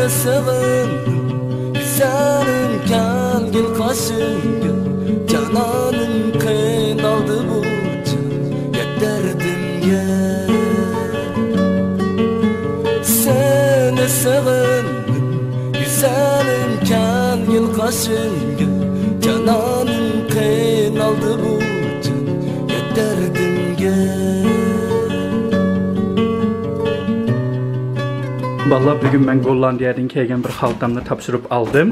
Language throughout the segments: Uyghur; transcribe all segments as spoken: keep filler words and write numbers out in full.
سېغىندىم، گۈزەلىم، كەلگىن قېشىمغا. جانانىم قىينالدى بۇ جان يەتەر دەمگە. سېنى سېغىندىم، گۈزەلىم، كەلگىن قېشىمغا. جانانىم قىينالدى بۇ جان يەتەر دەمگە. بالىلار، بۈگۈن مەن گوللاندىيەدىن كەلگەن بىر خالتامنى تاپشۇرۇپ ئالدىم.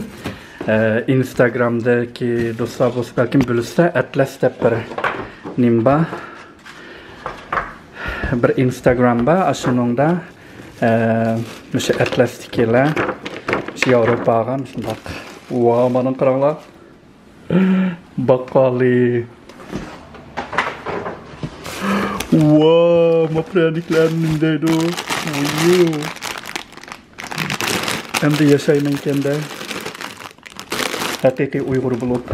ئە، ئىنستاگرامدىكى دوستلار بولسا بەلكىم بىلىسىلەر، ئەتلەس دەپ بىر نېمە بار. بىر ئىنستاگرام بار، ئاشۇنىڭدا، ئە، مۇشۇ ئەتلەستىكىلەر، مۇشۇ ياۋروپاغا مۇشۇنداق. ۋا، مانا قاراڭلار. باقالى. ۋا، ما پىرەنىكلەرنى نېمە دەيدۇ؟ ۋىيۇ. ئەمدى ياشايمەنكەندە. ھەقىقىي ئۇيغۇر بولۇپ.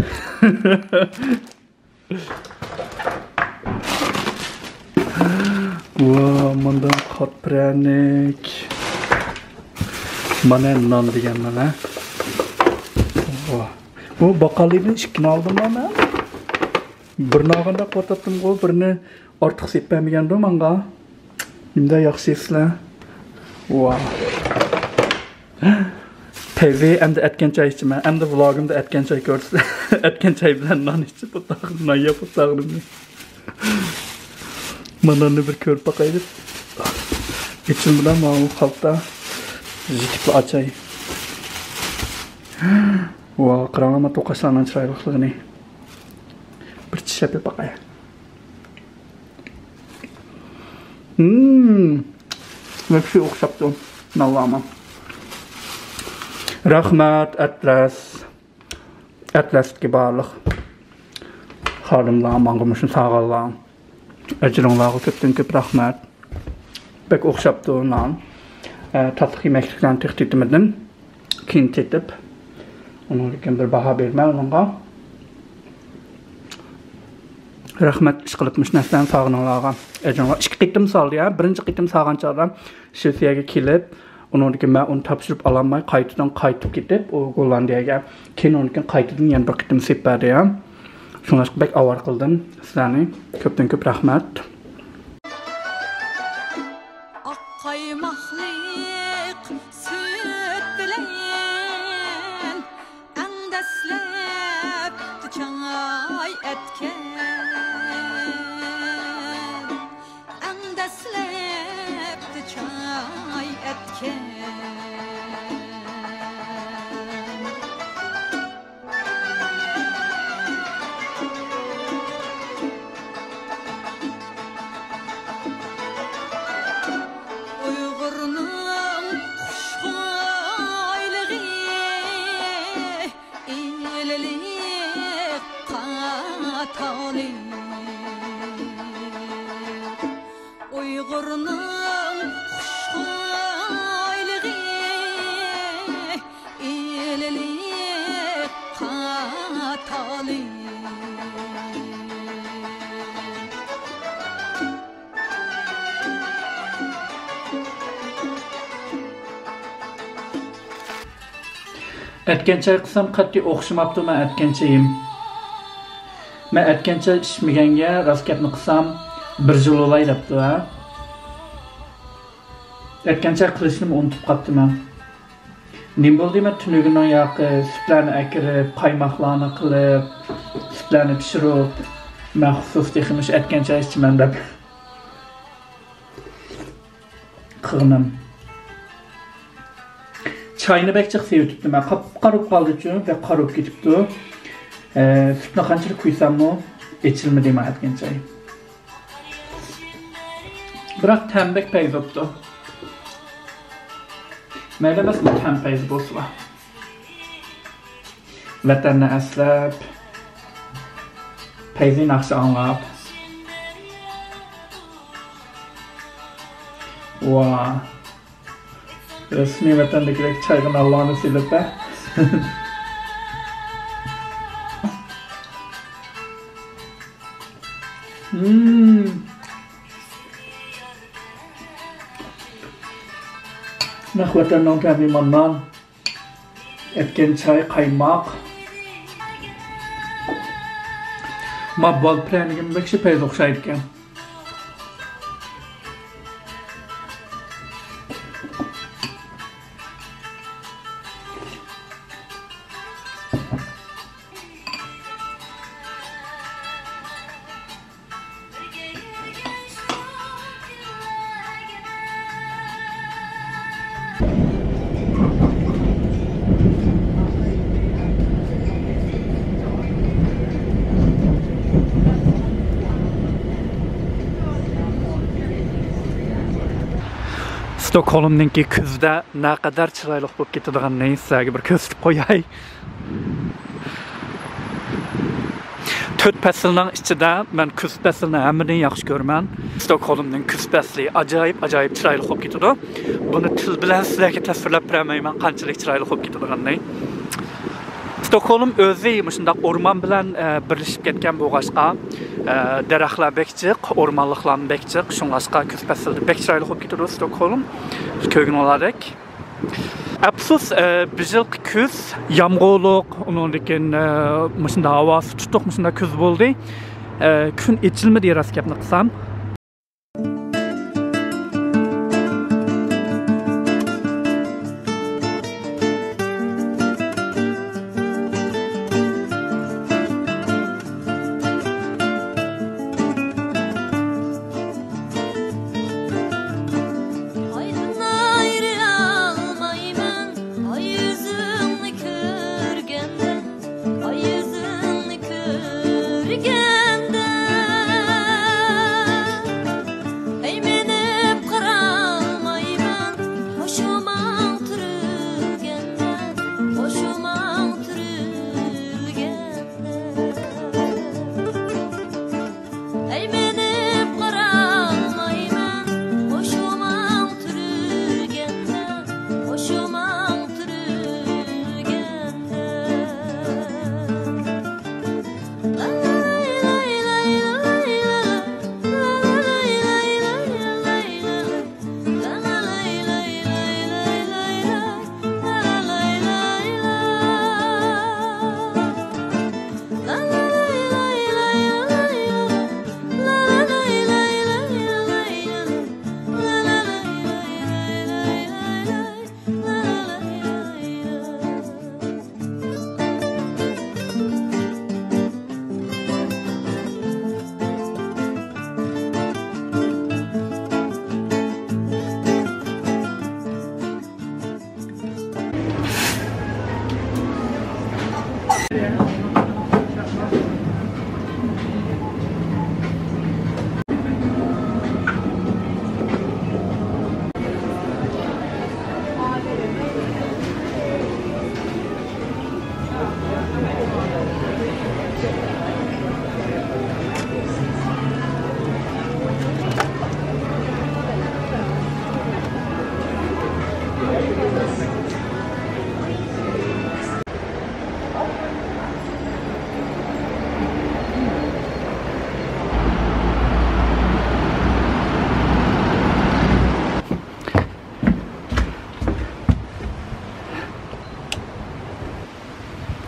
ۋا، مۇنداق قات پىرەنىك. مانا نان دېگەن مانا. ۋا. بۇ باقالىدىن ئىككىنى ئالدىم مەن. بىرنى ئالغاندەك قىلىۋاتاتتىمغۇ، بىرنى ئارتۇق سېلىپ بەرمىگەندۇ ماڭا. نېمىدە ياخشى سىلەر. ۋا. پەيزى، ئەمدى ئەتكەن چاي ئىچىمەن. ئەمدى ۋلوگىمدا ئەتكەن چاي كۆرسە، ئەتكەن چاي بىلەن نان ئىچىپ ئولتۇرغىنىم، نان يەپ ئولتۇرغىنىمنى. ماناننى بىر كۆرۈپ باقايلى. ئېچىلمىدا ماۋۇ خالتا. يېتىپلا ئاچاي. ۋا، قاراڭلار، ما توقاچلارنىڭ چىرايلىقلىقىنى. بىر چىشلەپ باقاي. ھىم، نەپسى ئوخشاپتۇ. ناللاما. رەھمەت، ئەتلەس. ئەتلەستىكى بارلىق خادىملار، ماڭا مۇشۇنى سالغانلار. ئەجرىڭلارغا كۆپتىن كۆپ رەھمەت. بەك ئوخشاپتۇ نان. ئە، تاتلىق يېمەكلىكلەرنى تېخى تېتىمىدىم. كېيىن تېتىپ، ئۇنىڭدىن كېيىن بىر باھا بېرىمەن ئۇنىڭغا. رەھمەت، ئىشقىلىپ مۇشۇ نەرسىلەرنى سالغىنىڭلارغا. ئەجرىڭلار. ئىككى قېتىم سالدى يا. بىرىنچى قېتىم سالغان چاغدا شىۋېتسىيەگە كېلىپ، ئۇنىڭدىن كېيىن مەن ئۇنى تاپشۇرۇپ ئالالماي، قايتىدىن قايتىپ كېتىپ، ئۇ گوللاندىيەگە. كېيىن ئۇنىڭدىن كېيىن قايتىدىن يەنە بىر قېتىم سېلىپ بەردى يا. شۇڭلاشقا بەك ئاۋارە قىلدىم سىلەرنى. كۆپتىن كۆپ رەھمەت. ئاق قايماقلىق سۈت بىلەن ئەڭ دەسلەپتە چاي ئەتكەن، ئەڭ دەسلەپتە چاي ئەتكەن. ئۇيغۇرنىڭ خۇشخۇيلۇقى ئىللىققا تاۋلىق. ئۇيغۇرنىڭ خۇشخۇيلۇقى ئىللىققا تاۋلىق. ئەتكەن چاي قىلسام قەتئىي ئوخشىماپتۇ مەن ئەتكەن چېيىم. مەن ئەتكەن چاي ئىچمىگەنگە، راست گەپنى قىلسام، بىر يىل بولاي دەپتۇ، ھە؟ ئەتكەن چاي قىلىشنىمۇ ئۇنتۇپ قاپتىمەن. نېمە بولدى، مەن تۈنۈگۈننىڭ ياقى سۈتلەرنى ئەكىرىپ، قايماقلارنى قىلىپ، سۈتلەرنى پىشۇرۇپ، مەخسۇس تېخى مۇشۇ ئەتكەن چاي ئىچىمەن دەپ. قىغىنىم. چاينى بەك جىق سېۋىتىپتىمەن. قاپقارا بولۇپ قالدىچۇ، بەك قارا بولۇپ كېتىپتۇ. ئە، سۈتنى قانچىلىك قۇيساممۇ ئېچىلمىدى ماڭا ئەتكەن چاي. بىراق تەم بەك پەيزى بوپتۇ. مەيلى ئەمەسمۇ، تەم پەيزى بولسىلا. ۋەتەننى ئەسلەپ، پەيزى ناخشا ئاڭلاپ. ۋا. رەسمىي ۋەتەندىكىدەك چايغا نانلارنى سېلىپ، ھە؟ مم. نەق ۋەتەننىڭ تەمى ماننان، ئەتكەن چاي، قايماق. ما بال پىرەنىكىمۇ بەك شىپەيزە ئوخشايدىكەن. ستوكھولمنىڭكى كۈزدە نەقەدەر چىرايلىق بولۇپ كېتىدىغىنىنى سىلەرگە بىر كۆرسىتىپ قوياي. تۆت پەسىلنىڭ ئىچىدە مەن كۈز پەسلىنى ھەممىدىن ياخشى كۆرىمەن. ستوكھولمنىڭ كۈز پەسلى ئاجايىپ، ئاجايىپ چىرايلىق بولۇپ كېتىدۇ. بۇنى تىل بىلەن سىلەرگە تەسۋىرلەپ بېرەلمەيمەن، قانچىلىك چىرايلىق بولۇپ كېتىدىغىنىنى. ستوكھولم ئۆزى مۇشۇنداق ئورمان بىلەن، ئە، بىرلىشىپ كەتكەن بولغاچقا، ئە، دەرەخلەر بەك جىق، ئورمانلىقلارمۇ بەك جىق، شۇڭلاشقا كۈز پەسلىدە بەك چىرايلىق بولۇپ كېتىدۇ ستوكھولم. كۆرگىنىڭلاردەك. ئەپسۇس، ئە، بۇ يىلقى كۈز يامغۇرلۇق، ئۇنىڭدىن كېيىن، ئە، مۇشۇنداق ھاۋاسى تۇتۇق، مۇشۇنداق كۈز بولدى. ئە، كۈن ئېچىلمىدى، راست گەپنى قىلسام. ئايدىن ئايرىلالمايمەن، ئاي يۈزۈڭنى كۆرگەندە، ئاي يۈزۈڭنى كۆرگەندە. ئەيمىنىپ قارالمايمەن، قوشۇماڭ تۈرۈلگەندە، قوشۇماڭ تۈرۈلگەندە. ئەيمىنىپ قارالمايمەن، قوشۇماڭ تۈرۈلگەندە، قوشۇماڭ تۈرۈلگەندە.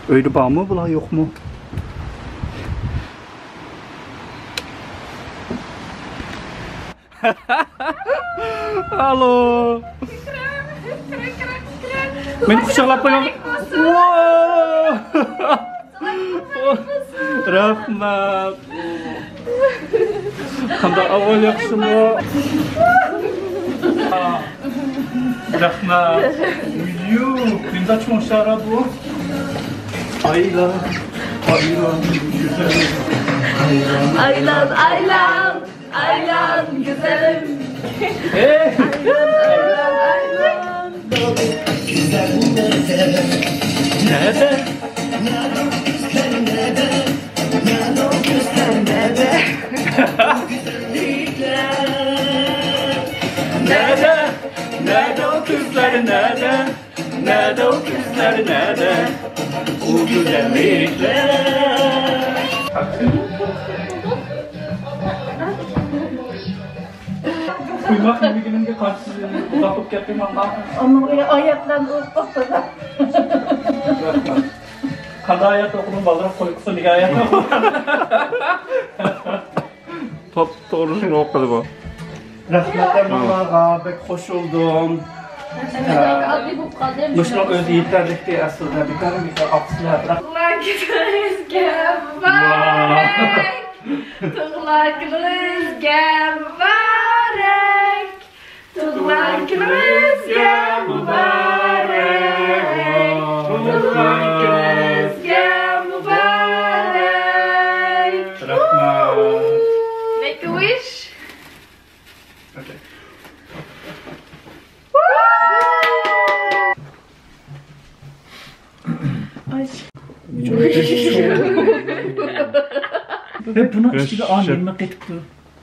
ئۆيدە بارمۇ بۇلار، يوقمۇ؟ ئالو. مېنى قۇچاقلاپ قويۇڭ. ۋاو! رەھمەت. قانداق ئەھۋال، ياخشىمۇ؟ رەھمەت. يۇ، نېمىدەك چوڭ شارا بۇ؟ ئايلان، ئايلان، ئايلان، ئايلان. ئايلان، ئايلان، ئايلان، گۈزەلىم. ئەي! ئايلان، ئايلان، ئايلان. نەدە؟ نەدە؟ نەدە؟ نەدە ئۇ كۆزلەر، نەدە؟ نەدە ئۇ كۆزلەر، نەدە ئۇ گۈزەللىكلەر؟ قۇيماق يېمىگىنىمگە قانچە ئۇزاق بولۇپ كەتتى ماڭا. ئۇنىڭ ئايەتلەرنى ئوقۇپ توختىدى. قانداق ئايەت ئوقۇدۇڭ، بالدۇرراق قويۇپ قويسا، نېگە ئايەت ئوقۇدۇڭ؟ توپ توغرىسىنى ئوقۇدى بۇ. رەھمەت، ماڭا بەك خوش بولدۇم. مۇشۇنىڭ ئۆزى يېتەرلىكتى ئەسلىدە. بىكار، بىكار ئاپىسىلەر، بىراق. تۇغۇلغان كۈنىڭىزگە مۇبارەك. تۇغۇلغان كۈنىڭىزگە مۇبارەك. تۇغۇلغان كۈنىڭىزگە مۇبارەك. تۇغۇلغان كۈنىڭىزگە مۇبارەك. رەھمەت. Make a wish. ھەي، بۇنىڭ ئىچىگە ئا نېمە قېتىپتۇ؟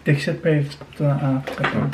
دەھشەت پەيلىپ چىقىپتۇ، ھە، ھەقىقەتەن.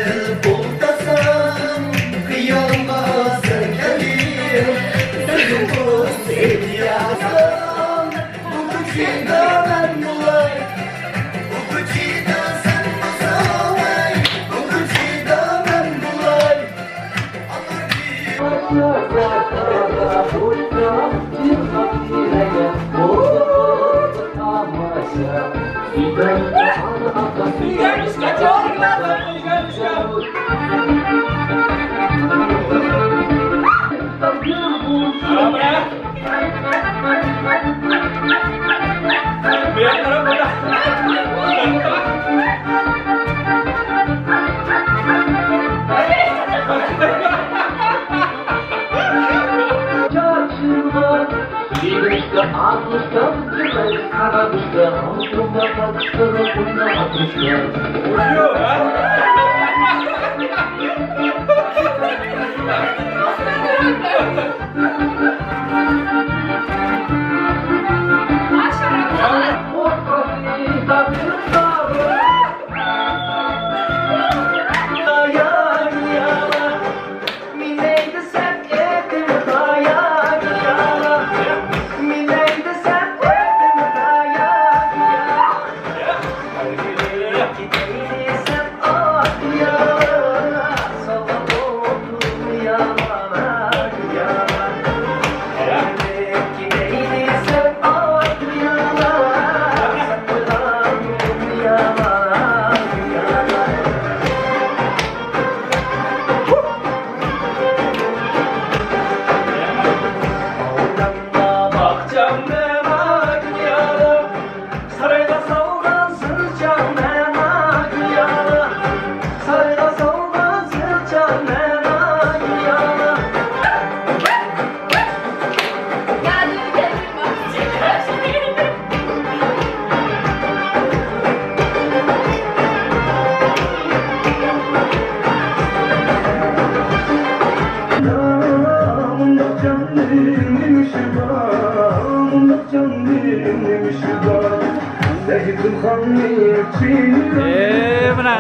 ئېي، مانا.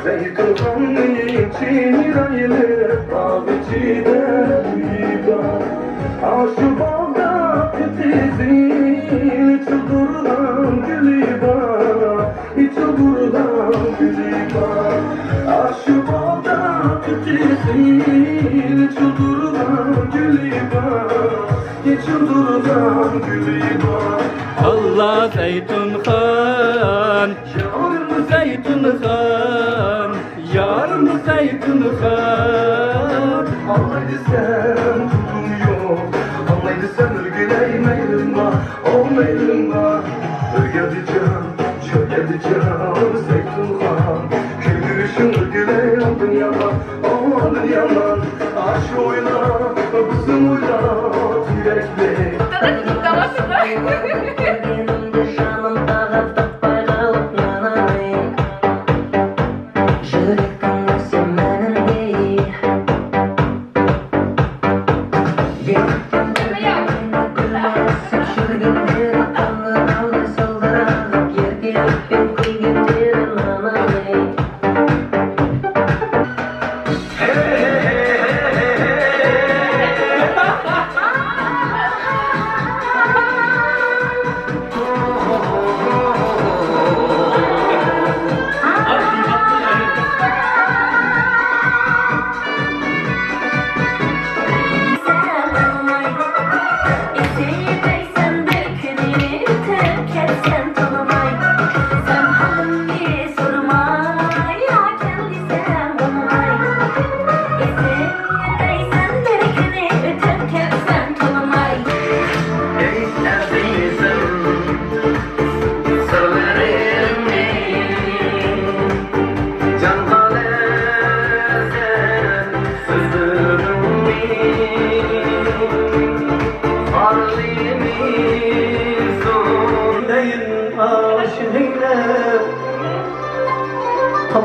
زەيتۇنخاننىڭ چىرايلىق باغ ئىچىدە ئۆيى بار. ئاشۇ باغدا قىزىل ئېچىلدۇرغان گۈلى بار، ئېچىلدۇرغان گۈلى بار. ئاشۇ باغدا قىزىل ئېچىلدۇرغان گۈلى بار، ئېچىلدۇرغان گۈلى بار. ئاللا زەيتۇنخان، يارىم زەيتۇنخان، يارىم زەيتۇنخان. ئاڭلاي دېسەم پۇلۇم يوق، ئاڭلاي دېسەم ئۆلگۈلەي مەيلىم بار، ئو مەيلىم بار. بىر يەردە جان، شۇ يەردە جان زەيتۇنخان. كۈلگۈلۈشۈڭ ئۆلگۈلەي ئاندىن يامان، ئاندىن يامان. ئاشۇ ئويلار، بىزنىڭ ئويلار تېرەكلىك.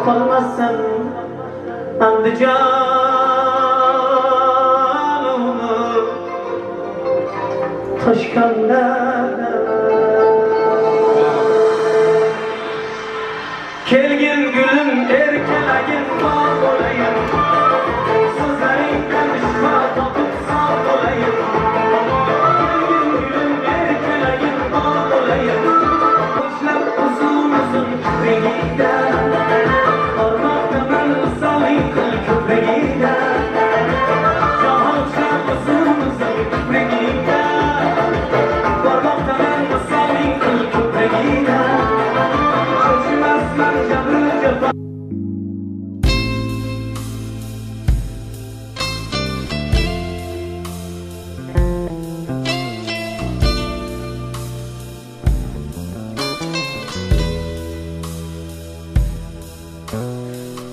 ئالماسسەن ئەمدى جانىمنى تاشكەندە. كەلگىن گۈلۈم، ئەركىلەگىن، بار بولايىن. سۆزلىرىڭدىن شىپا تاپىپ ساغ بولايىن. كەلگىن گۈلۈم، ئەركىلەگىن، بار بولايىن. باشلاپ ئۇزۇن-ئۇزۇن كىپرىكىدە، بارماقتا مەن سالىڭ قىل كۆپرىكىدە. جاھانچە ئۇزۇن-ئۇزۇن كىپرىكىدە، بارماقتا مەن سالىڭ قىل كۆپرىكىدە. چۆچۈمەسمەن جەبرى جاپا.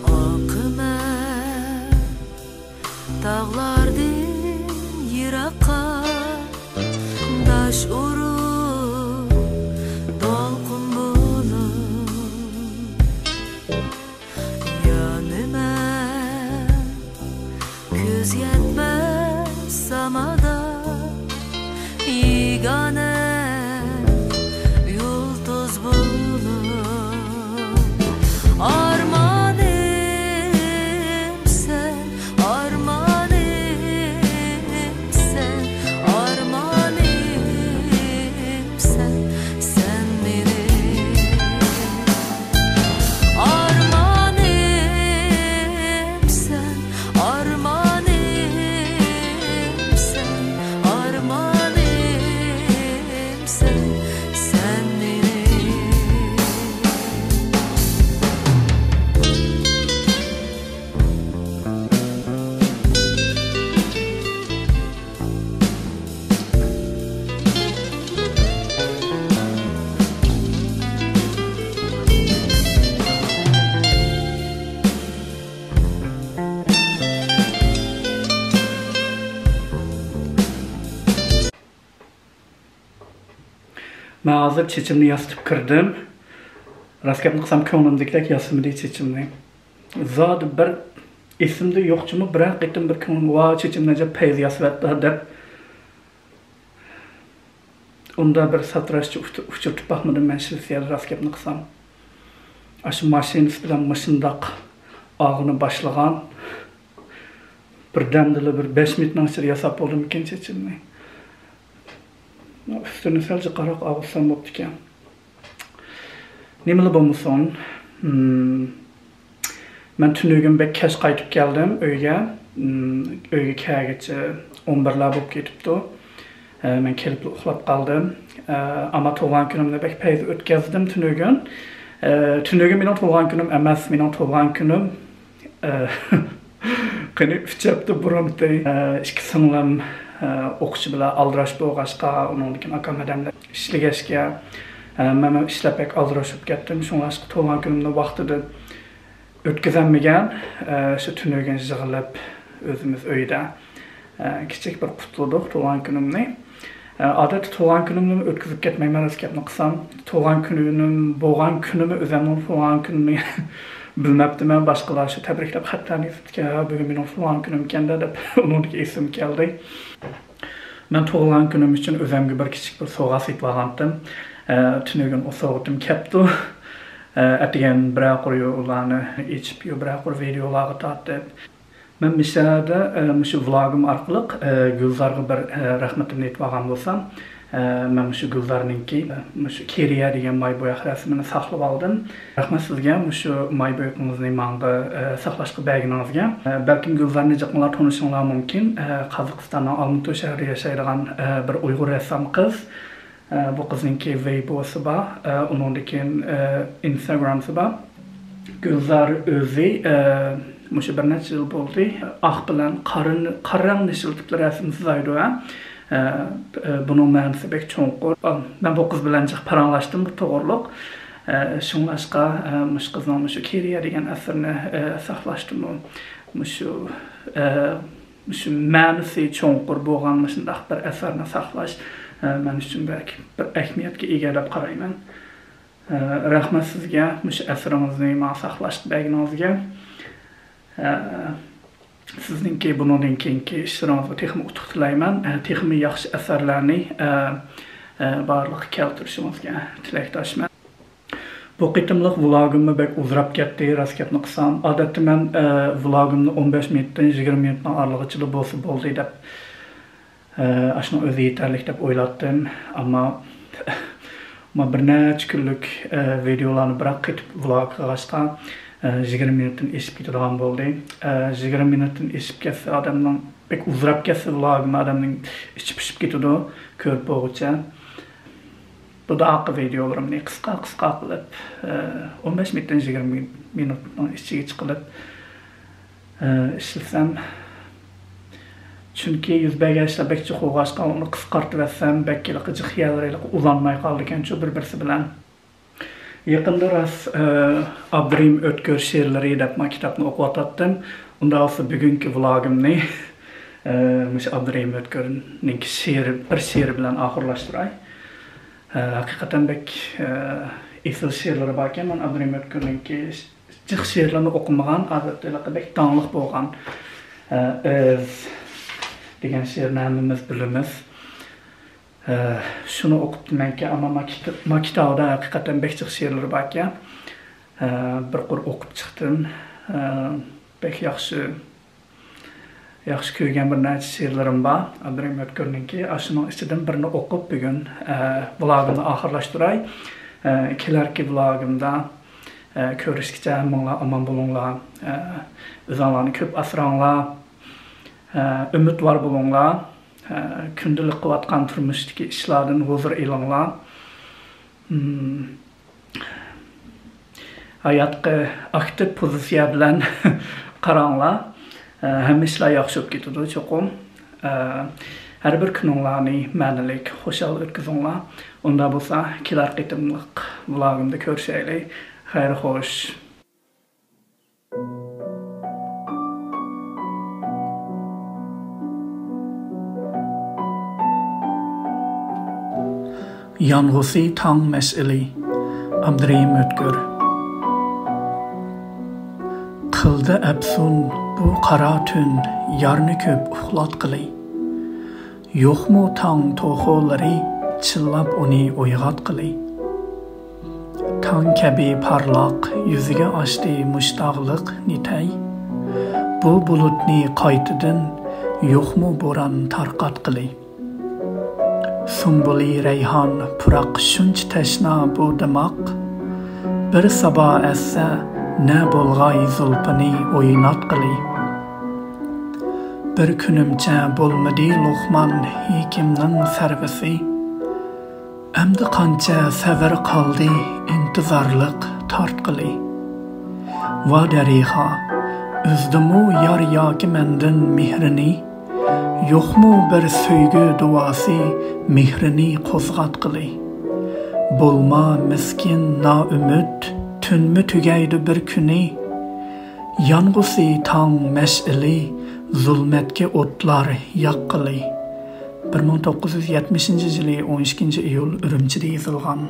ئاقىمەن تاغلاردىن يىراققا، داش ئۇرۇپ دولقۇن بولۇپ. يەنە مەن كۆز يەتمەس سامادا، يېگانە يۇلتۇز بولۇپ. ئارمانىم سەن، ئارمانىم سەن، ئارمانىم سەن، سەن مېنىڭ. ئارمانىم سەن، ئارمانىم سەن، ئارمانىم سەن، سەن مېنىڭ. مەن ھازىر چېچىمنى ياسىتىپ كىردىم. راست گەپنى قىلسام، كۆڭلۈمدىكىدەك ياسىمىدى چېچىمنى. زادى بىر ئېسىمدە يوق جۇمۇ، بىرەر قېتىم بىر كۆڭلۈم، ۋا، چېچىمنى ئەجەب پەيزى ياسىۋەتتى دەپ، ئۇندا بىر ساتىراشچە ئۇچ-، ئۇچرىتىپ باقمىدىم مەن شىۋېتسىيەدە، راست گەپنى قىلسام. ئاشۇ ماشىنىسى بىلەن مۇشۇنداق ئاغىنى باشلىغان، بىردەمدىلا بىر بەش مىنۇتنىڭ ئىچىدە ياساپ بولدۇممىكىن چېچىمنى؟ ئۈستىنى سەل جىقراق ئاغۇتسام بوپتىكەن. نېمىلا بولمىسۇن، مم، مەن تۈنۈگۈن بەك كەچ قايتىپ كەلدىم ئۆيگە. مم، ئۆيگە كەلگىچە ئون بىرلەر بولۇپ كېتىپتۇ. ئە، مەن كېلىپلا ئۇخلاپ قالدىم. ئە، ئەمما تۇغۇلغان كۈنۈمنى بەك پەيزى ئۆتكەزدىم تۈنۈگۈن. ئە، تۈنۈگۈن مېنىڭ تۇغۇلغان كۈنۈم ئەمەس، مېنىڭ تۇغۇلغان كۈنۈم ئە، قېنى ئۈچ ھەپتە بۇرۇنقى، ئە، ئىككى سىڭلىم، ئە، ئوقۇشى بىلەن ئالدىراش بولغاچقا، ئۇنىڭدىن كېيىن ئاكام ھەدەملەر ئىشلىگەچكە، ئە، مەنمۇ ئىشلەپ بەك ئالدىراش بولۇپ كەتتىم. شۇڭلاشقا تۇغۇلغان كۈنۈمنى ۋاقتىدا ئۆتكۈزەلمىگەن. ئە، شۇ تۈنۈگۈن يىغىلىپ ئۆزىمىز ئۆيدە، ئە، كىچىك بىر قۇتلىدۇق تۇغۇلغان كۈنۈمنى. ئادەتتە تۇغۇلغان كۈنۈمنى ئۆتكۈزۈپ كەتمەيمەن، راست گەپنى قىلسام. تۇغۇلغان كۈنۈم بولغان كۈنىمۇ، ئۆزۈمنىڭ تۇغۇلغان كۈنىنى بىلمەپتىمەن. باشقىلار شۇ تەبرىكلەپ خەتلەرنى يېزىپتىكەن، ھە، بۈگۈن مېنىڭ تۇغۇلغان كۈنۈمكەن-دە دەپ، ئۇنىڭدىكى ئېسىمگە كەلدى. مەن تۇغۇلغان كۈنۈم ئۈچۈن ئۆزۈمگە بىر كىچىك بىر سوۋغا سېتىۋالغانتىم. ئە، تۈنۈگۈن ئۇ سوۋغىتىم كەپتۇ. ئە، ئەتىگەن بىرەر قۇر ئۇلارنى ئېچىپ، بىرەر قۇر ۋىدېئولارغا تارتىپ، مەن مىشەدە، ئە، مۇشۇ ۋلوگىم ئارقىلىق، ئە، گۈلزارغا بىر، ئە، رەھمىتىمنى ئېيتىۋالغان بولسام، ئە، مەن مۇشۇ گۈلزارنىڭكى، ئە، مۇشۇ كېرىيە دېگەن ماي بوياق رەسىمىنى ساقلىۋالدىم. رەھمەت سىزگە مۇشۇ ماي بويىقىڭىزنى ماڭا، ئە، ساقلاشقا بەرگىنىڭىزگە. ئە، بەلكىم گۈلزارنى جىقمىلار تونۇشۇڭلار مۇمكىن. ئە، قازاقىستاننىڭ ئالمۇتى شەھىرىدە ياشايدىغان، ئە، بىر ئۇيغۇر رەسسام قىز. ئە، بۇ قىزنىڭكى ۋېيبوسى بار، ئە، ئۇنىڭدىن كېيىن، ئە، ئىنستاگرامسى بار. گۈلزار ئۆزى، ئە، مۇشۇ بىر نەچچە يىل بولدى، ئاق بىلەن قارا، قارا رەڭنى ئىشلىتىپلا رەسىم سىزايدۇ، ھە. ئە، ئە، بۇنىڭ مەنىسى بەك چوڭقۇر. ئە، مەن بۇ قىز بىلەن جىق پاراڭلاشتىم بۇ توغرىلىق. ئە، شۇڭلاشقا، ئە، مۇشۇ قىزنىڭ مۇشۇ كېرىيە دېگەن ئەسىرىنى، ئە، ساقلاشتىمۇ، مۇشۇ، ئە، مۇشۇ مەنىسى چوڭقۇر بولغان مۇشۇنداق بىر ئەسەرنى ساقلاش، ئە، مەن ئۈچۈن بەك بىر ئەھمىيەتكە ئىگە دەپ قارايمەن. ئە، رەھمەت سىزگە مۇشۇ ئەسىرىڭىزنى ماڭا ساقلاشقا بەرگىنىڭىزگە. ئە، سىزنىڭكى بۇنىڭدىن كېيىنكى ئىشلىرىڭىزغا تېخىمۇ ئۇتۇق تىلەيمەن. ئە، تېخىمۇ ياخشى ئەسەرلەرنى، ئە، ئە، بارلىققا كەلتۈرۈشىڭىزگە تىلەكداشمەن. بۇ قېتىملىق ۋلوگىممۇ بەك ئۇزىراپ كەتتى، راست گەپنى قىلسام. ئادەتتە مەن، ئە، ۋلوگىمنى ئون بەش مىنۇتتىن يىگىرمە مىنۇتنىڭ ئارىلىقىچىلا بولسا بولدى دەپ، ئە، ئاشۇنىڭ ئۆزى يېتەرلىك دەپ ئويلاپتىم. ئەمما، ئەمما بىر نەچچە كۈنلۈك، ئە، ۋىدېئولارنى بىراق قېتىپ ۋلوگ قىلغاچقا، ئە، يىگىرمە مىنۇتتىن ئېشىپ كېتىدىغان بولدى. ئە، يىگىرمە مىنۇتتىن ئېشىپ كەتسە ئادەمنىڭ، بەك ئۇزىراپ كەتسە ۋلوگىم ئادەمنىڭ ئىچى پۇشۇپ كېتىدۇ، كۆرۈپ بولغۇچە. بۇ داقى ۋىدېئولىرىمنى قىسقا، قىسقا قىلىپ، ئە، ئون بەش مىنۇتتىن يىگىرمە مىنۇتنىڭ ئىچىگىچە قىلىپ، ئە، ئىشلىسەم. چۈنكى يۈز بەرگەن ئىشلار بەك جىق بولغاچقا، ئۇنى قىسقارتىۋەتسەم، بەك ھېلىقى جىق يەرلىرى ھېلىقى ئۇلانماي قالىدىكەنچۇ بىر-بىرسى بىلەن. يېقىندا راست، ئە، ئابدۇرېھىم ئۆتكۈر شېئىرلىرى دەپ مانا كىتابنى ئوقۇۋاتاتتىم. ئۇنداق بولسا بۈگۈنكى ۋلوگىمنى، ئە، مۇشۇ ئابدۇرېھىم ئۆتكۈرنىڭكى شېئىرى، بىر شېئىرى بىلەن ئاخىرلاشتۇراي. ئە، ھەقىقەتەن بەك، ئە، ئېسىل شېئىرلىرى باركەن. مەن ئابدۇرېھىم ئۆتكۈرنىڭكى جىق شېئىرلىرىنى ئوقۇمىغان، ئادەتتە ھېلىقى بەك داڭلىق بولغان، ئە، ئىز دېگەن شېئىرنى ھەممىمىز بىلىمىز. ئە، شۇنى ئوقۇپتىمەنكى، ئەمما ما كىت-، ما كىتابىدا ھەقىقەتەن بەك جىق شېئىرلىرى باركەن. ئە، بىر قۇر ئوقۇپ چىقتىم. ئە، بەك ياخشى، ياخشى كۆرگەن بىر نەچچە شېئىرلىرىم بار ئابدۇرېھىم ئۆتكۈرنىڭكى. ئاشۇنىڭ ئىچىدىن بىرنى ئوقۇپ بۈگۈن، ئە، ۋلوگىمنى ئاخىرلاشتۇراي. ئە، كېلەركى ۋلوگىمدا، ئە، كۆرۈشكىچە ھەممىڭلار ئامان بولۇڭلار. ئە، ئۆزۈڭلارنى كۆپ ئاسراڭلار. ئە، ئۈمىدۋار بولۇڭلار. ئە، كۈندىلىك قىلىۋاتقان تۇرمۇشتىكى ئىشلاردىن ھۇزۇر ئېلىڭلار. مم. ھاياتقا ئاكتىپ پوزىتسىيە بىلەن قاراڭلار. ئە، ھەممە ئىشلار ياخشى بولۇپ كېتىدۇ چوقۇم. ئە، ھەر بىر كۈنۈڭلارنى مەنىلىك، خۇشال ئۆتكۈزۈڭلار. ئۇنداق بولسا، كېلەر قېتىملىق ۋلوگىمدا كۆرۈشەيلى. خەير خوش. يانغۇسى تاڭ مەشئىلى، ئابدۇرېھىم ئۆتكۈر. قىلدى ئەپسۇن بۇ قارا تۈن، يارنى كۆپ ئۇخلاتقىلى. يوقمۇ تاڭ توخۇلىرى، چىللاپ ئۇنى ئويغاتقىلى. تاڭ كەبى پارلاق يۈزىگە ئاشتى مۇشتاغلىق نېتەي. بۇ بۇلۇتنى قايتىدىن يوقمۇ بوران تارقاتقىلى. سۇمبۇلى رەيھان پۇراق شۇنچە تەشنا بۇ دىماق. بىر سابا ئەتسە نە بولغاي زۇلپىنى ئويناتقىلى. بىر كۈنۈمچە بولمىدى لوقمان ھېكىمنىڭ سەرۋىسى. ئەمدى قانچە سەۋر قالدى ئىنتىزارلىق تارتقىلى. ۋا دەرىخا، ئۈزدىمۇ يار ياكى مەندىن مېھرىنى؟ يوقمۇ بىر سۆيگۈ دۇئاسى مېھرىنى قوزغاتقىلى؟ بولما مىسكىن نائۈمىد، تۈنمۇ تۈگەيدۇ بىر كۈنى. يانغۇسى تاڭ مەشئىلى، زۇلمەتكە ئوتلار ياققىلى. بىر مىڭ توققۇز يۈز يەتمىشىنچى يىلى ئون ئىككىنچى ئىيۇل ئۈرۈمچىدە يېزىلغان.